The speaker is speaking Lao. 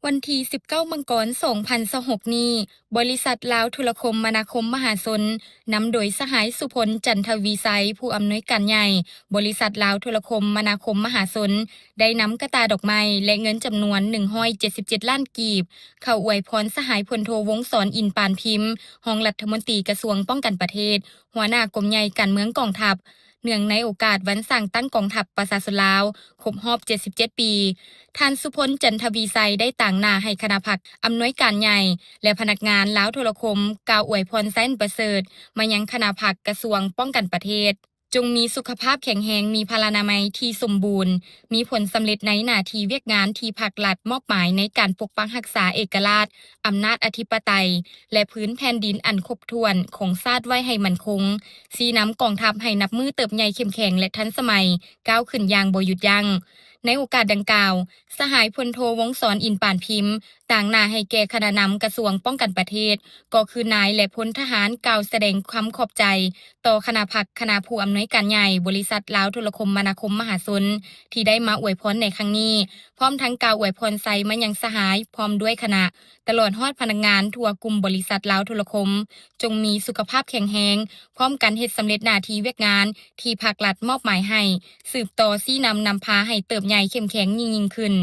ວັນທີສິບເກົ້າ ມັງກອນ ສອງພັນຊາວຫົກນີ້, ບໍລິສັດລາວໂທລະຄົມມະນາຄົມມະຫາຊົນ ນຳໂດຍສະຫາຍ ສຸພົນ ຈັນທະວີໄຊ ຜູ້ອຳນວຍການໃຫຍ່ ບໍລິສັດລາວໂທລະຄົມມະນາຄົມມະຫາຊົນ ໄດ້ນຳກະຕ່າດອກໄມ້ ແລະ ເງິນຈຳນວນ ໜຶ່ງຮ້ອຍເຈັດສິບເຈັດລ້ານກີບ ເຂົ້າອວຍພອນສະຫາຍ ພົນໂທ ວົງສອນ ອິນປານພິມ ຮອງລັດຖະມົນຕີກະຊວງປ້ອງກັນປະເທດ, ຫົວໜ້າກົມໃຫຍ່ການເມືອງກອງທັບ ເນື່ອງໃນໂອກາດວັນສ້າງຕັ້ງກອງທັບປະຊາຊົນລາວ ຄົບຮອບເຈັດສິບເຈັດປີ, ທ່ານ ສຸພົນ ຈັນທະວີໄຊ ໄດ້ຕາງໜ້າໃຫ້ຄະນະພັກອຳນວຍການໃຫຍ່ ແລະ ພະນັກງານລາວໂທລະຄົມ ກ່າວອວຍພອນໄຊອັນປະເສີດ ມາຍັງຄະນະພັກກະຊວງປ້ອງກັນປະເທດ, ຈົ່ງມີສຸຂະພາບແຂງແຮງ, ມີພະລານາໄມທີ່ສົມບູນ, ມີຜົນສຳເລັດໃນໜ້າທີ່ວຽກງານທີ່ພັກລັດມອບໝາຍໃນການປົກປັກຮັກສາເອກະລາດ, ອຳນາດອະທິປະໄຕ ແລະ ພື້ນແຜ່ນດິນອັນຄົບຖ້ວນຂອງຊາດໄວ້ໃຫ້ໝັ້ນຄົງ, ຊີ້ນຳກອງທັບໃຫ້ນັບມື້ເຕີບໃຫຍ່ເຂັ້ມແຂງ ແລະ ທັນສະໄໝ, ກ້າວຂຶ້ນຢ່າງບໍ່ຢຸດຢັ້ງ. ໃນໂອກາດດັ່ງກ່າວ, ສະຫາຍ ພົນໂທ ວົງສອນ ອິນປານພິມ ຕາງໜ້າໃຫ້ແກ່ຄະນະນຳກະຊວງປ້ອງກັນປະເທດ, ກໍຄືນາຍ ແລະ ພົນທະຫານ ກ່າວສະແດງຄຳຂອບໃຈຕໍ່ຄະນະພັກ, ຄະນະຜູ້ອຳນວຍການໃຫຍ່ ບໍລິສັດລາວໂທລະຄົມມະນາຄົມມະຫາຊົນ ທີ່ໄດ້ມາອວຍພອນໃນຄັ້ງນີ້, ພ້ອມທັງກ່າວອວຍພອນໄຊມາຍັງສະຫາຍ ພ້ອມດ້ວຍຄະນະ, ຕະຫຼອດຮອດພະນັກງານທົ່ວກຸ່ມບໍລິສັດລາວໂທລະຄົມ, ຈົ່ງມີສຸຂະພາບແຂງແຮງ, ພ້ອມກັນເຮັດສຳເລັດໜ້າທີ່ວຽກງານທີ່ພັກລັດມອບໝາຍໃຫ້, ສືບຕໍ່ຊີ້ນຳນຳພາໃຫ້ເຕີບໃຫຍ່ເຂັ້ມແຂງຍິ່ງໆຂຶ້ນ.